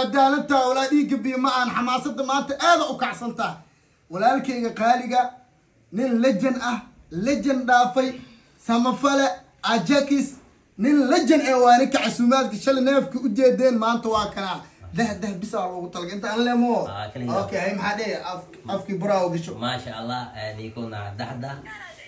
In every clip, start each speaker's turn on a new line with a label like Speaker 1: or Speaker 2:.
Speaker 1: Waa daalantaa walaa, dhiigga biyo ma aan. Xamaasada maanta aada u kacsantaa. Walaalkayga qaaliga, nin legend ah, legend dhaafay, samafale Ajakis, nin legend ee waa ninka casuumaadka shalay neefka ujeedeen. Maanta waa kanaa Dahdah bisaa loogu talagay inta aan leemo.
Speaker 2: Ah, kaliya.
Speaker 1: Okay, maxaa dheh afkii buraa gasho.
Speaker 2: Masha Allah, niko na Dahda,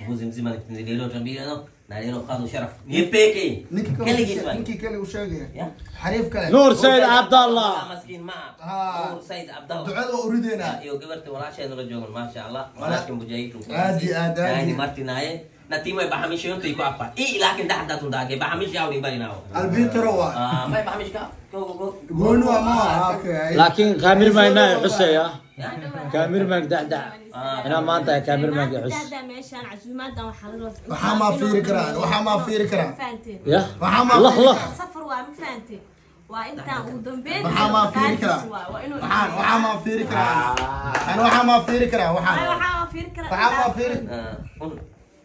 Speaker 2: mbuzi mzima leo tambirano na leo qado sharaf. Ni peke.
Speaker 1: Ninkii kale.
Speaker 2: Kaligiis waay.
Speaker 1: Ninkii kale u sheegaya.
Speaker 2: Ya.
Speaker 1: Xariif kale.
Speaker 3: Nuur Sayd Cabdallah.
Speaker 2: Maskiin ma.
Speaker 1: Ah.
Speaker 2: Nuur Said Abdallah.
Speaker 1: Ducada waa urideynaa.
Speaker 2: Iyo gabarta walaasheena la joogan, masha Allah. Walaashkan bujaytu.
Speaker 1: Aad iyo aad, aad
Speaker 2: Ni
Speaker 1: iyo-
Speaker 2: martinaye. Na timu ya bahamishi yote iko hapa. Ii laakiin Dahda tundage bahamishi au ni bali nao.
Speaker 1: Albitro waa.
Speaker 2: Ah, may bahamishi ka. Go go go.
Speaker 1: Gooni waa ma okay.
Speaker 3: Laakiin kaamirmaynaa xuseya, kaamirmaank Dacdac inaa maanta kaamirmaanka xus.
Speaker 4: Dahdah meeshaan casuumaadan waxaa la rabaa.
Speaker 1: Waxaa maa fiiri karaa, waxaa maa fiiri karaa.
Speaker 4: Fahanteen?
Speaker 3: Ya.
Speaker 1: Waxaa maa
Speaker 3: laq
Speaker 1: fiiri
Speaker 3: laq.
Speaker 4: Safar waa, ma fahanteen? Waa intaan ugu dambeyn.
Speaker 1: Waxaa maa fiiri karaa.
Speaker 4: Waa inuu
Speaker 1: Waxaan waxaa maa fiiri karaa ana, waxaa maa fiiri karaa waxaan.
Speaker 4: Ay, waxaa maa fiiri karaa.
Speaker 1: Waxaa maa fiiri.
Speaker 2: Ah, un.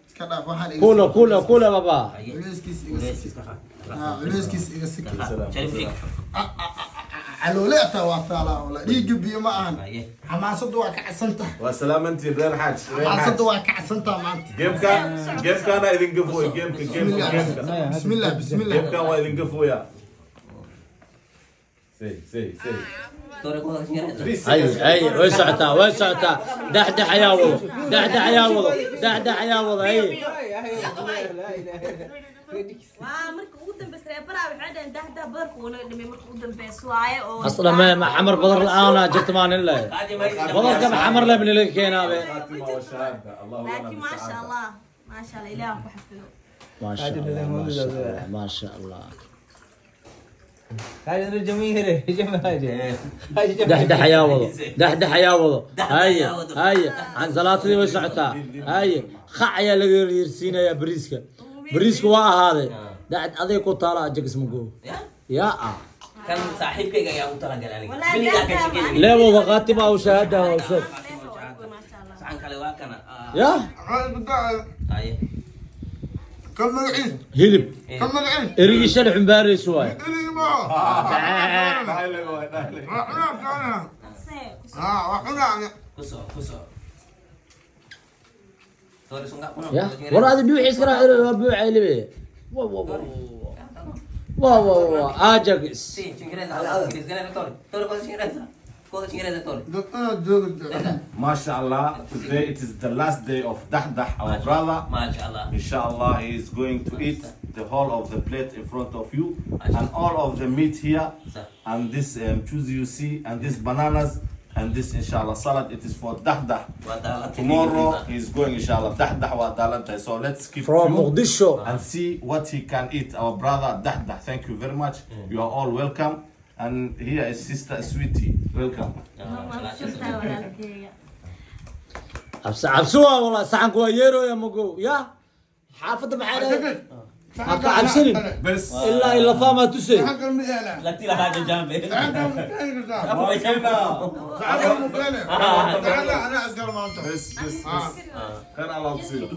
Speaker 1: Iska dhaaf waxaan iga.
Speaker 3: Kula kula kula baba.
Speaker 1: Culeyskiis iga siki. Ah, culeyskiis iga siki.
Speaker 2: Sharif shik.
Speaker 1: Caloole ataa waa taalaa wala, dhiigga biyo ma ahan.
Speaker 2: Aye.
Speaker 1: Xamaasadu waa kacsantahay.
Speaker 5: Waa salaamantiin, reer xaaj, reer
Speaker 1: Xamaasadu
Speaker 5: xaaj.
Speaker 1: waa kacsantaha maanta.
Speaker 5: Gamekan, gamekana idin gafooy, gameka, gameka, gameka.
Speaker 1: Bismillah, bismillah.
Speaker 5: Gamekan waa idin gafooya. Say say say.
Speaker 2: Tore ko Kiingereza.
Speaker 3: Ay ay, way socotaa, way socotaa. Daxdax ayaa wado, Daxdax ayaa wado, Daxdax ayaa wado. Ay.
Speaker 4: Waa marka ugu dambeysa reer Baraa waxay dhaheen Dahdah badarka uu naga dhimay marka ugu dambeysa waaye oo.
Speaker 3: Asla ma xamar badar la-aan jirta maalin leh. Badarka ma xamar leh min laga keenaabe.
Speaker 5: Khaatima wa shahaada Allahu lana.
Speaker 4: Laakiin maasha Allah, maasha Allah, Ilaah ku xafido.
Speaker 3: Maasha Allah, maasha Allah, maasha Allah. Daxdax ayaa wado, Daxdax ayaa wado. Haye haye, cansalaatadii way socotaa. Haye, qac ayaa laga yeersiinayaa bariiska. Bariiska waa ahaaday dacd aday ku taala Ajax mago ya ah.
Speaker 2: Kan saaxiibkayga ayaa u talagalay aniga.
Speaker 4: Walaa
Speaker 2: Weligaa ka
Speaker 4: Dahdah
Speaker 2: shekeynay.
Speaker 3: Leebo waqaatima aw shahaada aw sheeg.
Speaker 4: Maasha Allah.
Speaker 2: Saxan kale waa kana. Ah,
Speaker 3: ya.
Speaker 2: Haye.
Speaker 1: Kan magaciis?
Speaker 3: Hilib.
Speaker 1: Kan magaciis?
Speaker 3: Erigii shalay xumbaaraysu waay.
Speaker 1: Iligi ma waa cunaa kaana.
Speaker 4: See,
Speaker 1: Ah, waa cunaa.
Speaker 2: Kuso kuso. Tore sunga kuno.
Speaker 3: Ya war adi buuxiis kana waa buuxa libe wa wa wa wa wa wa Ajax.
Speaker 2: Si, Kiingereza. Kiingereza tore. Tore ko Kiingereza. Ko Kiingereza tore.
Speaker 1: Dadka jooga.
Speaker 5: MashaAllah, today it is the last day of Dahdah, our brother.
Speaker 2: Masha Allah.
Speaker 5: Inshallah, he is going to eat the whole of the plate in front of you and all of the meat here and this cheese you see and this bananas and this, inshallah, salad. It is for Dahdah.
Speaker 2: Waa daalan.
Speaker 5: Tomorrow he is going, inshallah. Dahdah waa daalantahay. So let's keep
Speaker 3: From
Speaker 5: tuned
Speaker 3: Muqdisho.
Speaker 5: And see what he can eat. Our brother Dahdah, thank you very much. You are all welcome. And here is Sister Sweetie. Welcome.
Speaker 4: Mahadsantahay walaalkeyga.
Speaker 3: Cabsi cabsi waa wallah, saxanku waa yeerooya mago ya xaafadda maxaa leedahay, ha ka cabsanin.
Speaker 5: Bes.
Speaker 3: Ilaa ilafaamaa tusay.
Speaker 1: Saxankan ma yeelaa.
Speaker 2: Lati lahaa jajambe.
Speaker 1: Saxankan ma keeni kartaa? Saxankan ma keeni? Saxankan anaa askar maanta.
Speaker 5: Bes, bes, bes. Khayr Allah ku siiyo.